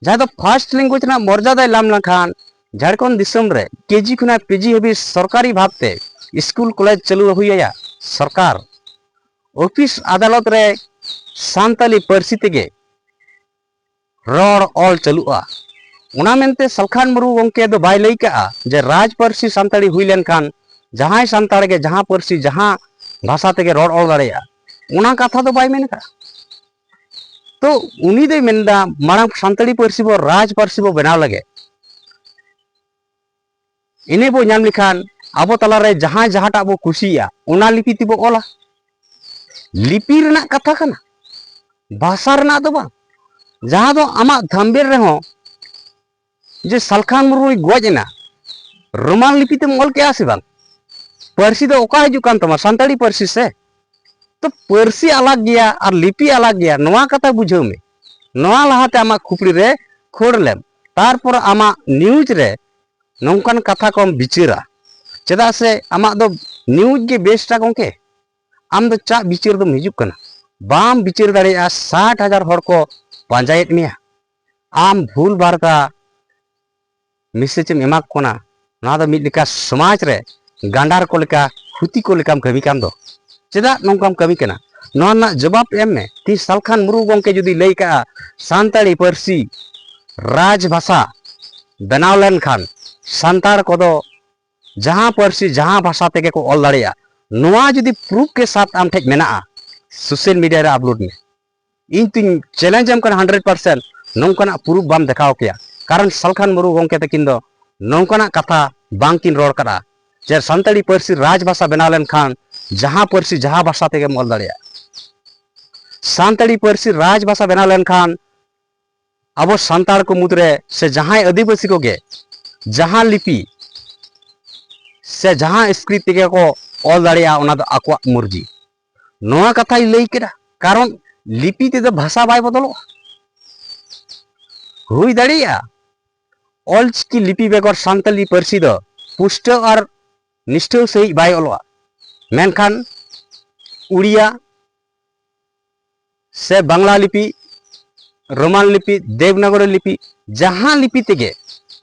ᱡᱟᱦᱟᱸ ᱫᱚ ᱯᱷᱟᱥᱴ ᱞᱮᱝᱜᱩᱭᱮᱡᱽ ᱨᱮᱱᱟᱜ ᱢᱚᱨᱡᱟᱫᱟᱭ ᱞᱟᱢ ᱞᱮᱱᱠᱷᱟᱱ ᱡᱷᱟᱲᱠᱷᱚᱸᱰ ᱫᱤᱥᱚᱢ ᱨᱮ ᱠᱮᱡᱤ ᱠᱷᱚᱱᱟᱜ ᱯᱤᱡᱤ ᱦᱟᱹᱵᱤᱡ ᱥᱚᱨᱠᱟᱨᱤ ᱵᱷᱟᱵᱽᱛᱮ ᱥᱠᱩᱞ ᱠᱚᱞᱮᱡᱽ ᱪᱟᱹᱞᱩ ᱦᱩᱭ ᱟᱭᱟ ᱥᱚᱨᱠᱟᱨ᱾ ᱚᱯᱷᱤᱥ ᱟᱫᱟᱞᱚᱛ ᱨᱮ ᱥᱟᱱᱛᱟᱞᱤ ᱯᱟᱹᱨᱥᱤ ᱛᱮᱜᱮ ᱨᱚᱲ ᱚᱞ ᱪᱟᱹᱞᱩᱜᱼᱟ᱾ ᱚᱱᱟ ᱢᱮᱱᱛᱮ ᱥᱟᱞᱠᱷᱟᱱ ᱢᱩᱨᱢᱩ ᱜᱚᱢᱠᱮ ᱫᱚ ᱵᱟᱭ ᱞᱟᱹᱭ ᱠᱟᱜᱼᱟ ᱡᱮ ᱨᱟᱡᱽ ᱯᱟᱹᱨᱥᱤ ᱥᱟᱱᱛᱟᱲᱤ ᱦᱩᱭ ᱞᱮᱱᱠᱷᱟᱱ ᱡᱟᱦᱟᱸᱭ ᱥᱟᱱᱛᱟᱲ ᱜᱮ ᱡᱟᱦᱟᱸ ᱯᱟᱹᱨᱥᱤ, ᱡᱟᱦᱟᱸ ᱵᱷᱟᱥᱟ ᱛᱮᱜᱮ ᱨᱚᱲ ᱚᱞ ᱫᱟᱲᱮᱭᱟᱜᱼᱟ, ᱚᱱᱟ ᱠᱟᱛᱷᱟ ᱫᱚ ᱵᱟᱭ ᱢᱮᱱ ᱠᱟᱜᱼᱟ᱾ ᱛᱚ ᱩᱱᱤ ᱫᱚᱭ ᱢᱮᱱᱫᱟ ᱢᱟᱲᱟᱝ ᱥᱟᱱᱛᱟᱲᱤ ᱯᱟᱹᱨᱥᱤ ᱵᱚ ᱨᱟᱡᱽ ᱯᱟᱹᱨᱥᱤ ᱵᱚ ᱵᱮᱱᱟᱣ ᱞᱮᱜᱮ, ᱤᱱᱟᱹ ᱵᱚ ᱧᱟᱢ ᱞᱮᱠᱷᱟᱱ ᱟᱵᱚ ᱛᱟᱞᱟᱨᱮ ᱡᱟᱦᱟᱸᱭ ᱡᱟᱦᱟᱸᱴᱟᱜ ᱵᱚ ᱠᱩᱥᱤᱭᱟᱜᱼᱟ ᱚᱱᱟ ᱞᱤᱯᱤ ᱛᱮᱵᱚ ᱚᱞᱟ᱾ ᱞᱤᱯᱤ ᱨᱮᱱᱟᱜ ᱠᱟᱛᱷᱟ ᱠᱟᱱᱟ, ᱵᱷᱟᱥᱟ ᱨᱮᱱᱟᱜ ᱫᱚ ᱵᱟᱝ᱾ ᱡᱟᱦᱟᱸ ᱫᱚ ᱟᱢᱟᱜ ᱛᱷᱟᱢᱵᱮᱞ ᱨᱮᱦᱚᱸ ᱡᱮ ᱥᱟᱞᱠᱷᱟᱱ ᱢᱩᱨᱢᱩᱭ ᱜᱚᱡ ᱮᱱᱟ, ᱨᱳᱢᱟᱱ ᱞᱤᱯᱤ ᱛᱮᱢ ᱚᱞ ᱠᱮᱜᱼᱟ ᱥᱮ ᱵᱟᱝ? ᱯᱟᱹᱨᱥᱤ ᱫᱚ ᱚᱠᱟ ᱦᱤᱡᱩᱜ ᱠᱟᱱ ᱛᱟᱢᱟ? ᱥᱟᱱᱛᱟᱲᱤ ᱯᱟᱹᱨᱥᱤ ᱥᱮ? ᱛᱚ ᱯᱟᱹᱨᱥᱤ ᱟᱞᱟᱜᱽ ᱜᱮᱭᱟ ᱟᱨ ᱞᱤᱯᱤ ᱟᱞᱟᱜᱽ ᱜᱮᱭᱟ, ᱱᱚᱣᱟ ᱠᱟᱛᱷᱟ ᱵᱩᱡᱷᱟᱹᱣ ᱢᱮ᱾ ᱱᱚᱣᱟ ᱞᱟᱦᱟᱛᱮ ᱟᱢᱟᱜ ᱠᱷᱩᱯᱲᱤ ᱨᱮ ᱠᱷᱟᱹᱲ ᱞᱮᱢ, ᱛᱟᱨᱯᱚᱨ ᱟᱢᱟᱜ ᱱᱤᱭᱩᱡᱽ ᱨᱮ ᱱᱚᱝᱠᱟᱱ ᱠᱟᱛᱷᱟ ᱠᱚᱢ ᱵᱤᱪᱟᱹᱨᱟ᱾ ᱪᱮᱫᱟᱜ ᱥᱮ ᱟᱢᱟᱜ ᱫᱚ ᱱᱤᱭᱩᱡᱽ ᱜᱮ ᱵᱮᱥᱴᱟ ᱜᱚᱢᱠᱮ᱾ ᱟᱢ ᱫᱚ ᱪᱟᱜ ᱵᱤᱪᱟᱹᱨ ᱫᱚᱢ ᱦᱤᱡᱩᱜ ᱠᱟᱱᱟ, ᱵᱟᱢ ᱵᱤᱪᱟᱹᱨ ᱫᱟᱲᱮᱭᱟᱜᱼᱟ, ᱥᱟᱴ ᱦᱟᱡᱟᱨ ᱦᱚᱲ ᱠᱚ ᱯᱟᱸᱡᱟᱭᱮᱫ ᱢᱮᱭᱟ, ᱟᱢ ᱵᱷᱩᱞ ᱵᱷᱟᱨᱛᱟ ᱢᱮᱥᱮᱡᱽ ᱮᱢ ᱮᱢᱟ ᱠᱚ ᱠᱟᱱᱟ᱾ ᱱᱚᱣᱟ ᱫᱚ ᱢᱤᱫ ᱞᱮᱠᱟ ᱥᱚᱢᱟᱡᱽ ᱨᱮ ᱜᱟᱸᱰᱟᱨ ᱠᱚ ᱞᱮᱠᱟ, ᱦᱩᱛᱤ ᱠᱚ ᱞᱮᱠᱟᱢ ᱠᱟᱹᱢᱤ ᱠᱟᱱ ᱫᱚ? ᱪᱮᱫᱟᱜ ᱱᱚᱝᱠᱟᱢ ᱠᱟᱹᱢᱤ ᱠᱟᱱᱟ? ᱱᱚᱣᱟ ᱨᱮᱱᱟᱜ ᱡᱚᱵᱟᱵ ᱮᱢ ᱢᱮ᱾ ᱛᱤᱦᱤᱧ ᱥᱟᱞᱠᱷᱟᱱ ᱢᱩᱨᱢᱩ ᱜᱚᱢᱠᱮ ᱡᱩᱫᱤ ᱞᱟᱹᱭ ᱠᱟᱜᱼᱟ, ᱥᱟᱱᱛᱟᱲᱤ ᱯᱟᱹᱨᱥᱤ ᱨᱟᱡᱽ ᱵᱷᱟᱥᱟ ᱵᱮᱱᱟᱣ ᱞᱮᱱᱠᱷᱟᱱ ᱥᱟᱱᱛᱟᱲ ᱠᱚᱫᱚ ᱡᱟᱦᱟᱸ ᱯᱟᱹᱨᱥᱤ, ᱡᱟᱦᱟᱸ ᱵᱷᱟᱥᱟ ᱛᱮᱜᱮ ᱠᱚ ᱚᱞ ᱫᱟᱲᱮᱭᱟᱜᱼᱟ, ᱱᱚᱣᱟ ᱡᱩᱫᱤ ᱯᱨᱩᱯ ᱠᱮ ᱥᱟᱛ ᱟᱢ ᱴᱷᱮᱡ ᱢᱮᱱᱟᱜᱼᱟ, ᱥᱳᱥᱟᱞ ᱢᱤᱰᱤᱭᱟ ᱨᱮ ᱟᱯᱞᱳᱰ ᱢᱮ᱾ ᱤᱧ ᱛᱤᱧ ᱪᱮᱞᱮᱧᱡᱽ ᱟᱢ ᱠᱟᱱᱟ ᱦᱟᱱᱰᱨᱮᱰ ᱯᱟᱨᱥᱮᱱᱴ, ᱱᱚᱝᱠᱟᱱᱟᱜ ᱯᱨᱩᱯ ᱵᱟᱢ ᱫᱮᱠᱷᱟᱣ ᱠᱮᱭᱟ᱾ ᱠᱟᱨᱚᱱ ᱥᱟᱞᱠᱷᱟᱱ ᱢᱩᱨᱢᱩ ᱜᱚᱢᱠᱮ ᱛᱟᱹᱠᱤᱱ ᱫᱚ ᱱᱚᱝᱠᱟᱱᱟᱜ ᱠᱟᱛᱷᱟ ᱵᱟᱝᱠᱤᱱ ᱨᱚᱲ ᱠᱟᱫᱟ ᱡᱮ ᱥᱟᱱᱛᱟᱲᱤ ᱯᱟᱹᱨᱥᱤ ᱨᱟᱡᱽ ᱵᱷᱟᱥᱟ ᱵᱮᱱᱟᱣ ᱞᱮᱱᱠᱷᱟᱱ ᱡᱟᱦᱟᱸ ᱯᱟᱹᱨᱥᱤ, ᱡᱟᱦᱟᱸ ᱵᱷᱟᱥᱟ ᱛᱮᱜᱮᱢ ᱚᱞ ᱫᱟᱲᱮᱭᱟᱜᱼᱟ᱾ ᱥᱟᱱᱛᱟᱲᱤ ᱯᱟᱹᱨᱥᱤ ᱨᱟᱡᱽ ᱵᱷᱟᱥᱟ ᱵᱮᱱᱟᱣ ᱞᱮᱱᱠᱷᱟᱱ ᱟᱵᱚ ᱥᱟᱱᱛᱟᱲ ᱠᱚ ᱢᱩᱫᱽᱨᱮ ᱥᱮ ᱡᱟᱦᱟᱸᱭ ᱟᱹᱫᱤᱵᱟᱹᱥᱤ ᱠᱚᱜᱮ ᱡᱟᱦᱟᱸ ᱞᱤᱯᱤ ᱥᱮ ᱡᱟᱦᱟᱸ ᱥᱠᱨᱤᱯᱴ ᱛᱮᱜᱮ ᱠᱚ ᱚᱞ ᱫᱟᱲᱮᱭᱟᱜᱼᱟ, ᱚᱱᱟ ᱫᱚ ᱟᱠᱚᱣᱟᱜ ᱢᱚᱨᱡᱤ᱾ ᱱᱚᱣᱟ ᱠᱟᱛᱷᱟᱭ ᱞᱟᱹᱭ ᱠᱮᱫᱟ, ᱠᱟᱨᱚᱱ ᱞᱤᱯᱤ ᱛᱮᱫᱚ ᱵᱷᱟᱥᱟ ᱵᱟᱭ ᱵᱚᱫᱚᱞᱚᱜᱼᱟ᱾ ᱦᱩᱭ ᱫᱟᱲᱮᱭᱟᱜᱼᱟ ᱚᱞᱪᱤᱠᱤ ᱞᱤᱯᱤ ᱵᱮᱜᱚᱨ ᱥᱟᱱᱛᱟᱞᱤ ᱯᱟᱹᱨᱥᱤ ᱫᱚ ᱯᱩᱥᱴᱟᱹᱣ ᱟᱨ ᱱᱤᱥᱴᱟᱹᱣ ᱥᱟᱺᱦᱤᱡ ᱵᱟᱭ ᱚᱞᱚᱜᱼᱟ, ᱢᱮᱱᱠᱷᱟᱱ ᱩᱲᱤᱭᱟ ᱥᱮ ᱵᱟᱝᱞᱟ ᱞᱤᱯᱤ, ᱨᱳᱢᱟᱱ ᱞᱤᱯᱤ, ᱫᱮᱵᱽᱱᱟᱜᱚᱨᱤ ᱞᱤᱯᱤ, ᱡᱟᱦᱟᱸ ᱞᱤᱯᱤ ᱛᱮᱜᱮ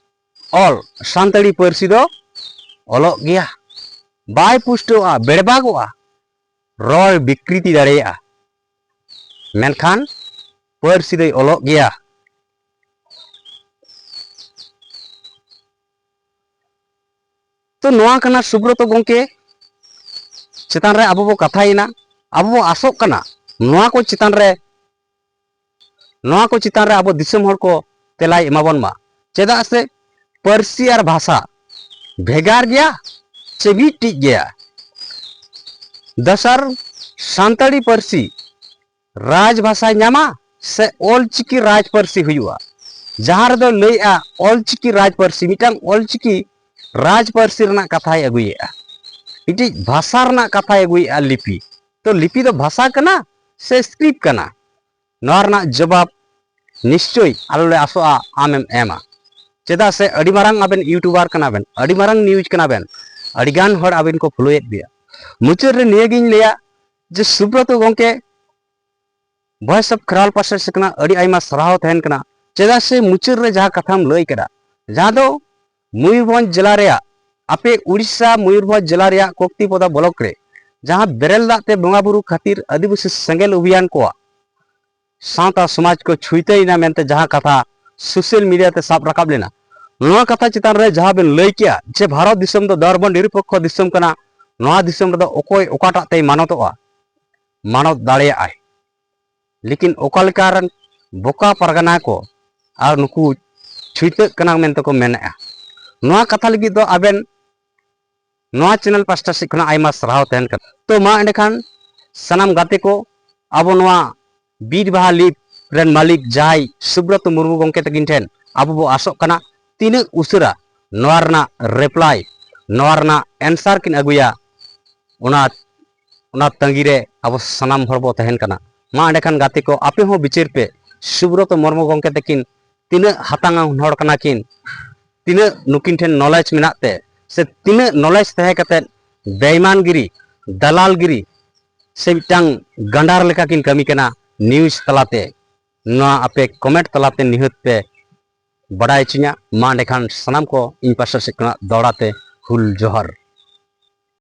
ᱚᱞ, ᱥᱟᱱᱛᱟᱲᱤ ᱯᱟᱹᱨᱥᱤ ᱫᱚ ᱚᱞᱚᱜ ᱜᱮᱭᱟ, ᱵᱟᱭ ᱯᱩᱥᱴᱟᱹᱣᱚᱜᱼᱟ, ᱵᱮᱲᱵᱟᱜᱚᱜᱼᱟ, ᱨᱚᱲ ᱵᱤᱠᱨᱤᱛᱤ ᱫᱟᱲᱮᱭᱟᱜᱼᱟ, ᱢᱮᱱᱠᱷᱟᱱ ᱯᱟᱹᱨᱥᱤ ᱫᱚᱭ ᱚᱞᱚᱜ ᱜᱮᱭᱟ᱾ ᱛᱚ ᱱᱚᱣᱟ ᱠᱟᱱᱟ ᱥᱩᱵᱨᱚᱛᱚ ᱜᱚᱢᱠᱮ ᱪᱮᱛᱟᱱ ᱨᱮ ᱟᱵᱚ ᱵᱚ ᱠᱟᱛᱷᱟᱭᱮᱱᱟ, ᱟᱵᱚ ᱵᱚ ᱟᱥᱚᱜ ᱠᱟᱱᱟ ᱱᱚᱣᱟ ᱠᱚ ᱪᱮᱛᱟᱱ ᱨᱮ, ᱱᱚᱣᱟ ᱠᱚ ᱪᱮᱛᱟᱱ ᱨᱮ ᱟᱵᱚ ᱫᱤᱥᱚᱢ ᱦᱚᱲ ᱠᱚ ᱛᱮᱞᱟᱭ ᱮᱢᱟᱵᱚᱱ ᱢᱟ᱾ ᱪᱮᱫᱟᱜ ᱥᱮ ᱯᱟᱹᱨᱥᱤ ᱟᱨ ᱵᱷᱟᱥᱟ ᱵᱷᱮᱜᱟᱨ ᱜᱮᱭᱟ ᱥᱮ ᱢᱤᱫᱴᱤᱡ ᱜᱮᱭᱟ? ᱫᱚᱥᱟᱨ, ᱥᱟᱱᱛᱟᱲᱤ ᱯᱟᱹᱨᱥᱤ ᱨᱟᱡᱽ ᱵᱷᱟᱥᱟᱭ ᱧᱟᱢᱟ ᱥᱮ ᱚᱞᱪᱤᱠᱤ ᱨᱟᱡᱽ ᱯᱟᱹᱨᱥᱤ ᱦᱩᱭᱩᱜᱼᱟ? ᱡᱟᱦᱟᱸ ᱨᱮᱫᱚ ᱞᱟᱹᱭᱮᱜᱼᱟ ᱚᱞᱪᱤᱠᱤ ᱨᱟᱡᱽ ᱯᱟᱹᱨᱥᱤ, ᱢᱤᱫᱴᱟᱝ ᱚᱞᱪᱤᱠᱤ ᱨᱟᱡᱽ ᱯᱟᱹᱨᱥᱤ ᱨᱮᱱᱟᱜ ᱠᱟᱛᱷᱟᱭ ᱟᱹᱜᱩᱭᱮᱜᱼᱟ, ᱢᱤᱫᱴᱤᱡ ᱵᱷᱟᱥᱟ ᱨᱮᱱᱟᱜ ᱠᱟᱛᱷᱟᱭ ᱟᱹᱜᱩᱭᱮᱜᱼᱟ ᱞᱤᱯᱤ᱾ ᱛᱚ ᱞᱤᱯᱤ ᱫᱚ ᱵᱷᱟᱥᱟ ᱠᱟᱱᱟ ᱥᱮ ᱥᱠᱨᱤᱯᱴ ᱠᱟᱱᱟ? ᱱᱚᱣᱟ ᱨᱮᱱᱟᱜ ᱡᱚᱵᱟᱵ ᱱᱤᱥᱪᱳᱭ ᱟᱞᱚ ᱞᱮ ᱟᱥᱚᱜᱼᱟ ᱟᱢᱮᱢ ᱮᱢᱟ᱾ ᱪᱮᱫᱟᱜ ᱥᱮ ᱟᱹᱰᱤ ᱢᱟᱨᱟᱝ ᱟᱵᱮᱱ ᱤᱭᱩᱴᱩᱵᱟᱨ ᱠᱟᱱᱟ ᱵᱮᱱ, ᱟᱹᱰᱤ ᱢᱟᱨᱟᱝ ᱱᱤᱭᱩᱡᱽ ᱠᱟᱱᱟ ᱵᱮᱱ, ᱟᱹᱰᱤ ᱜᱟᱱ ᱦᱚᱲ ᱟᱵᱮᱱ ᱠᱚ ᱯᱷᱳᱞᱳᱭᱮᱫ ᱵᱮᱭᱟ᱾ ᱢᱩᱪᱟᱹᱫ ᱨᱮ ᱱᱤᱭᱟᱹ ᱜᱤᱧ ᱞᱟᱹᱭᱟ ᱡᱮ ᱥᱩᱵᱨᱚᱛᱚ ᱜᱚᱢᱠᱮ, ᱵᱷᱚᱭᱮᱥ ᱚᱯᱷ ᱠᱷᱮᱨᱣᱟᱞ ᱯᱟᱥᱮ ᱥᱮ ᱠᱷᱚᱱᱟᱜ ᱟᱹᱰᱤ ᱟᱭᱢᱟ ᱥᱟᱨᱦᱟᱣ ᱛᱟᱦᱮᱱ ᱠᱟᱱᱟ᱾ ᱪᱮᱫᱟᱜ ᱥᱮ ᱢᱩᱪᱟᱹᱫ ᱨᱮ ᱡᱟᱦᱟᱸ ᱠᱟᱛᱷᱟᱢ ᱞᱟᱹᱭ ᱠᱮᱫᱟ, ᱡᱟᱦᱟᱸ ᱫᱚ ᱢᱚᱭᱩᱨᱵᱷᱚᱸᱡᱽ ᱡᱮᱞᱟ ᱨᱮᱭᱟᱜ ᱟᱯᱮ ᱩᱲᱤᱥᱥᱟ ᱢᱚᱭᱩᱨᱵᱷᱚᱸᱡᱽ ᱡᱮᱞᱟ ᱨᱮᱭᱟᱜ ᱠᱚᱠᱛᱤᱯᱚᱫᱟ ᱵᱞᱚᱠ ᱨᱮ ᱡᱟᱦᱟᱸ ᱵᱮᱨᱮᱞ ᱫᱟᱜ ᱛᱮ ᱵᱚᱸᱜᱟ ᱵᱩᱨᱩ ᱠᱷᱟᱹᱛᱤᱨ ᱟᱹᱫᱤᱵᱟᱹᱥᱤ ᱥᱮᱸᱜᱮᱞ ᱚᱵᱷᱤᱭᱟᱱ ᱠᱚᱣᱟᱜ ᱥᱟᱶᱛᱟ ᱥᱚᱢᱟᱡᱽ ᱠᱚ ᱪᱷᱩᱭᱛᱟᱹᱭᱮᱱᱟ ᱢᱮᱱᱛᱮ ᱡᱟᱦᱟᱸ ᱠᱟᱛᱷᱟ ᱥᱳᱥᱟᱞ ᱢᱤᱰᱤᱭᱟ ᱛᱮ ᱥᱟᱵ ᱨᱟᱠᱟᱵ ᱞᱮᱱᱟ, ᱱᱚᱣᱟ ᱠᱟᱛᱷᱟ ᱪᱮᱛᱟᱱ ᱨᱮ ᱡᱟᱦᱟᱸ ᱵᱮᱱ ᱞᱟᱹᱭ ᱠᱮᱜᱼᱟ ᱡᱮ ᱵᱷᱟᱨᱚᱛ ᱫᱤᱥᱚᱢ ᱫᱚ ᱫᱷᱚᱨᱢᱚ ᱱᱤᱨᱚᱯᱮᱠᱠᱷᱚ ᱫᱤᱥᱚᱢ ᱠᱟᱱᱟ, ᱱᱚᱣᱟ ᱫᱤᱥᱚᱢ ᱨᱮᱫᱚ ᱚᱠᱚᱭ ᱚᱠᱟᱴᱟᱜ ᱛᱮᱭ ᱢᱟᱱᱚᱛᱚᱜᱼᱟ, ᱢᱟᱱᱚᱛ ᱫᱟᱲᱮᱭᱟᱜᱼᱟᱭ, ᱞᱮᱠᱤᱱ ᱚᱠᱟ ᱞᱮᱠᱟ ᱨᱮᱱ ᱵᱚᱠᱟ ᱯᱟᱨᱜᱟᱱᱟ ᱠᱚ ᱟᱨ ᱱᱩᱠᱩ ᱪᱷᱩᱭᱛᱟᱹᱜ ᱠᱟᱱᱟ ᱢᱮᱱᱛᱮ ᱠᱚ ᱢᱮᱱᱮᱜᱼᱟ᱾ ᱱᱚᱣᱟ ᱠᱟᱛᱷᱟ ᱞᱟᱹᱜᱤᱫ ᱫᱚ ᱟᱵᱮᱱ ᱱᱚᱣᱟ ᱪᱮᱱᱮᱞ ᱯᱟᱥᱴᱟ ᱥᱮᱫ ᱠᱷᱚᱱᱟᱜ ᱟᱭᱢᱟ ᱥᱟᱨᱦᱟᱣ ᱛᱟᱦᱮᱱ ᱠᱟᱱᱟ᱾ ᱛᱚ ᱢᱟ ᱮᱸᱰᱮᱠᱷᱟᱱ ᱥᱟᱱᱟᱢ ᱜᱟᱛᱮ ᱠᱚ, ᱟᱵᱚ ᱱᱚᱣᱟ ᱵᱤᱨ ᱵᱟᱦᱟ ᱞᱤᱯ ᱨᱮᱱ ᱢᱟᱹᱞᱤᱠ ᱡᱟᱦᱟᱸᱭ ᱥᱩᱵᱨᱚᱛ ᱢᱩᱨᱢᱩ ᱜᱚᱢᱠᱮ ᱛᱟᱹᱠᱤᱱ ᱴᱷᱮᱱ ᱟᱵᱚ ᱵᱚ ᱟᱥᱚᱜ ᱠᱟᱱᱟ, ᱛᱤᱱᱟᱹᱜ ᱩᱥᱟᱹᱨᱟ ᱱᱚᱣᱟ ᱨᱮᱱᱟᱜ ᱨᱤᱯᱞᱟᱭ, ᱱᱚᱣᱟ ᱨᱮᱱᱟᱜ ᱮᱱᱥᱟᱨ ᱠᱤᱱ ᱟᱹᱜᱩᱭᱟ, ᱚᱱᱟ ᱚᱱᱟ ᱛᱟᱺᱜᱤ ᱨᱮ ᱟᱵᱚ ᱥᱟᱱᱟᱢ ᱦᱚᱲ ᱵᱚ ᱛᱟᱦᱮᱱ ᱠᱟᱱᱟ᱾ ᱢᱟ ᱮᱸᱰᱮᱠᱷᱟᱱ ᱜᱟᱛᱮ ᱠᱚ, ᱟᱯᱮ ᱦᱚᱸ ᱵᱤᱪᱟᱹᱨ ᱯᱮ, ᱥᱩᱵᱨᱚᱛ ᱢᱩᱨᱢᱩ ᱜᱚᱢᱠᱮ ᱛᱟᱹᱠᱤᱱ ᱛᱤᱱᱟᱹᱜ ᱦᱟᱛᱟᱝ ᱟᱱ ᱦᱚᱲ ᱠᱟᱱᱟ ᱠᱤᱱ, ᱛᱤᱱᱟᱹᱜ ᱱᱩᱠᱤᱱ ᱴᱷᱮᱱ ᱱᱚᱞᱮᱡᱽ ᱢᱮᱱᱟᱜ ᱛᱮ, ᱥᱮ ᱛᱤᱱᱟᱹᱜ ᱱᱚᱞᱮᱡᱽ ᱛᱟᱦᱮᱸ ᱠᱟᱛᱮᱫ ᱵᱮᱭᱢᱟᱱᱜᱤᱨᱤ, ᱫᱟᱞᱟᱞᱜᱤᱨᱤ, ᱥᱮ ᱢᱤᱫᱴᱟᱝ ᱜᱟᱸᱰᱟᱨ ᱞᱮᱠᱟ ᱠᱤᱱ ᱠᱟᱹᱢᱤ ᱠᱟᱱᱟ ᱱᱤᱭᱩᱡᱽ ᱛᱟᱞᱟᱛᱮ᱾ ᱱᱚᱣᱟ ᱟᱯᱮ ᱠᱚᱢᱮᱱᱴ ᱛᱟᱞᱟᱛᱮ ᱱᱤᱦᱟᱹᱛ ᱯᱮ ᱵᱟᱰᱟᱭ ᱦᱚᱪᱚᱧᱟ᱾ ᱢᱟ ᱮᱸᱰᱮᱠᱷᱟᱱ ᱥᱟᱱᱟᱢ ᱠᱚ ᱤᱧ ᱯᱟᱥᱴᱟ ᱥᱮᱫ ᱠᱷᱚᱱᱟᱜ ᱫᱚᱦᱲᱟ ᱛᱮ ᱦᱩᱞ ᱡᱚᱦᱟᱨ᱾